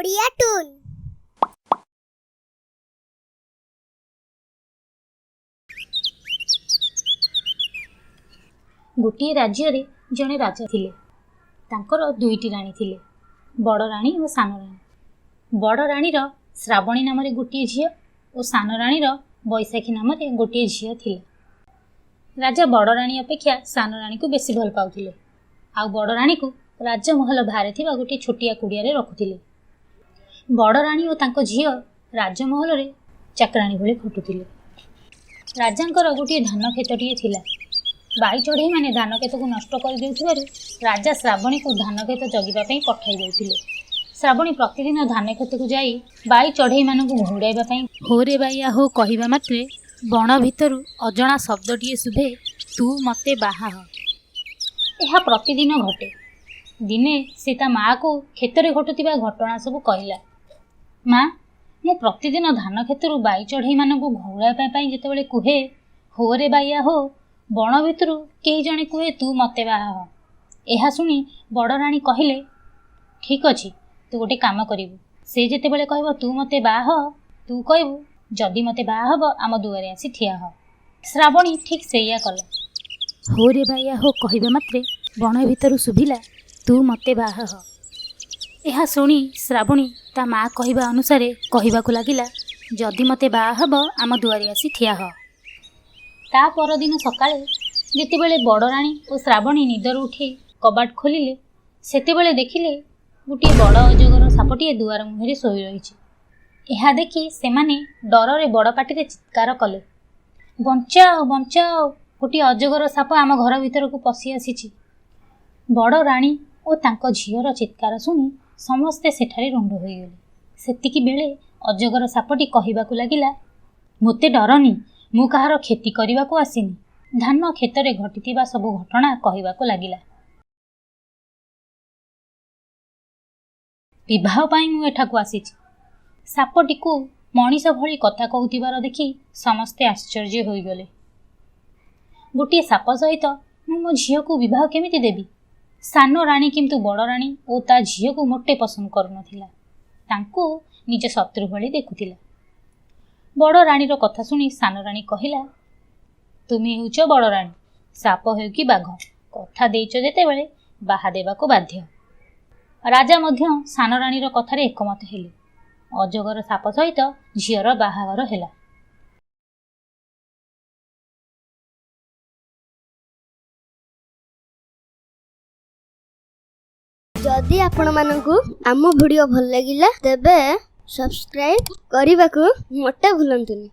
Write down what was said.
Odia toon. ଗୋଟିଏ ରାଜ୍ୟରେ ଜଣେ ରାଜା ଥିଲେ। ତାଙ୍କର ଦୁଇଟି ରାଣୀ ଥିଲେ, ବଡ଼ ରାଣୀ ଓ ସାନ ରାଣୀ। ବଡ଼ ରାଣୀର ଶ୍ରାବଣୀ ନାମରେ ଗୋଟିଏ ଝିଅ ଓ ସାନ ରାଣୀର ବୈଶାଖୀ ନାମରେ ଗୋଟିଏ ଝିଅ ଥିଲା। ରାଜା ବଡ଼ ରାଣୀ ଅପେକ୍ଷା ସାନ ରାଣୀକୁ ବେଶୀ ଭଲ ପାଉଥିଲେ, ଆଉ ବଡ଼ ରାଣୀକୁ ରାଜମହଲ ବାହାରେ ଥିବା ଗୋଟିଏ ଛୋଟିଆ କୁଡ଼ିଆରେ ରଖୁଥିଲେ। ବଡ଼ ରାଣୀ ଓ ତାଙ୍କ ଝିଅ ରାଜମହଲରେ ଚାକରାଣୀ ଭଳି ଖଟୁଥିଲେ। ରାଜାଙ୍କର ଗୋଟିଏ ଧାନ କ୍ଷେତଟିଏ ଥିଲା। ବାଇ ଚଢ଼େଇମାନେ ଧାନ କ୍ଷେତକୁ ନଷ୍ଟ କରିଦେଉଥିବାରୁ ରାଜା ଶ୍ରାବଣୀକୁ ଧାନ କ୍ଷେତ ଜଗିବା ପାଇଁ ପଠାଇ ଦେଉଥିଲେ। ଶ୍ରାବଣୀ ପ୍ରତିଦିନ ଧାନ କ୍ଷେତକୁ ଯାଇ ବାଇ ଚଢ଼େଇମାନଙ୍କୁ ଘଉଡ଼ାଇବା ପାଇଁ ହୋରେ ବାଇଆ ହୋ କହିବା ମାତ୍ରେ ବଣ ଭିତରୁ ଅଜଣା ଶବ୍ଦଟିଏ ଶୁଭେ, ତୁ ମୋତେ ବାହା ହ। ଏହା ପ୍ରତିଦିନ ଘଟେ। ଦିନେ ସେ ତା ମାଆକୁ କ୍ଷେତରେ ଘଟୁଥିବା ଘଟଣା ସବୁ କହିଲା। ମା, ମୁଁ ପ୍ରତିଦିନ ଧାନ କ୍ଷେତରୁ ବାଇ ଚଢ଼େଇମାନଙ୍କୁ ଘଉଡ଼ାଇବା ପାଇଁ ଯେତେବେଳେ କୁହେ ହୋରେ ବାଇଆ ହୋ, ବଣ ଭିତରୁ କେହି ଜଣେ କୁହେ ତୁ ମୋତେ ବାହା ହ। ଏହା ଶୁଣି ବଡ଼ ରାଣୀ କହିଲେ, ଠିକ୍ ଅଛି, ତୁ ଗୋଟେ କାମ କରିବୁ। ସେ ଯେତେବେଳେ କହିବ ତୁ ମୋତେ ବାହା ହ, ତୁ କହିବୁ ଯଦି ମୋତେ ବାହା ହବ ଆମ ଦୁଆରେ ଆସି ଠିଆ ହ। ଶ୍ରାବଣୀ ଠିକ୍ ସେଇଆ କଲା। ହୋରେ ବାଇଆ ହୋ କହିବା ମାତ୍ରେ ବଣ ଭିତରୁ ଶୁଭିଲା, ତୁ ମୋତେ ବାହା ହ। ଏହା ଶୁଣି ଶ୍ରାବଣୀ ତା ମା କହିବା ଅନୁସାରେ କହିବାକୁ ଲାଗିଲା, ଯଦି ମୋତେ ବାହା ହବ ଆମ ଦୁଆରେ ଆସି ଠିଆ ହ। ତା ପରଦିନ ସକାଳେ ଯେତେବେଳେ ବଡ଼ ରାଣୀ ଓ ଶ୍ରାବଣୀ ନିଦରୁ ଉଠି କବାଟ ଖୋଲିଲେ, ସେତେବେଳେ ଦେଖିଲେ ଗୋଟିଏ ବଡ଼ ଅଜଗର ସାପଟିଏ ଦୁଆର ମୁହଁରେ ଶୋଇ ରହିଛି। ଏହା ଦେଖି ସେମାନେ ଡରରେ ବଡ଼ ପାଟିରେ ଚିତ୍କାର କଲେ, ବଞ୍ଚାଅ ବଞ୍ଚାଅ, ଗୋଟିଏ ଅଜଗର ସାପ ଆମ ଘର ଭିତରକୁ ପଶି ଆସିଛି। ବଡ଼ ରାଣୀ ଓ ତାଙ୍କ ଝିଅର ଚିତ୍କାର ଶୁଣି ସମସ୍ତେ ସେଠାରେ ରୁଣ୍ଡ ହୋଇଗଲେ। ସେତିକି ବେଳେ ଅଜଗର ସାପଟି କହିବାକୁ ଲାଗିଲା, ମୋତେ ଡରନି, ମୁଁ କାହାର କ୍ଷତି କରିବାକୁ ଆସିନି। ଧାନ କ୍ଷେତରେ ଘଟିଥିବା ସବୁ ଘଟଣା କହିବାକୁ ଲାଗିଲା। ବିବାହ ପାଇଁ ମୁଁ ଏଠାକୁ ଆସିଛି। ସାପଟିକୁ ମଣିଷ ଭଳି କଥା କହୁଥିବାର ଦେଖି ସମସ୍ତେ ଆଶ୍ଚର୍ଯ୍ୟ ହୋଇଗଲେ। ଗୋଟିଏ ସାପ ସହିତ ମୁଁ ମୋ ଝିଅକୁ ବିବାହ କେମିତି ଦେବି? ସାନ ରାଣୀ କିନ୍ତୁ ବଡ଼ ରାଣୀ ଓ ତା ଝିଅକୁ ମୋଟେ ପସନ୍ଦ କରୁନଥିଲା। ତାଙ୍କୁ ନିଜ ଶତ୍ରୁ ଭଳି ଦେଖୁଥିଲା। ବଡ଼ ରାଣୀର କଥା ଶୁଣି ସାନ ରାଣୀ କହିଲା, ତୁମେ ହେଉଛ ବଡ଼ ରାଣୀ, ସାପ ହେଉ କି ବାଘ, କଥା ଦେଇଛ ଯେତେବେଳେ ବାହା ଦେବାକୁ ବାଧ୍ୟ। ରାଜା ମଧ୍ୟ ସାନ ରାଣୀର କଥାରେ ଏକମତ ହେଲେ। ଅଜଗର ସାପ ସହିତ ଝିଅର ବାହାଘର ହେଲା। ଯଦି ଆପଣମାନଙ୍କୁ ଆମ ଭିଡ଼ିଓ ଭଲ ଲାଗିଲା, ତେବେ ସବସ୍କ୍ରାଇବ୍ କରିବାକୁ ମୋଟେ ଭୁଲନ୍ତୁନି।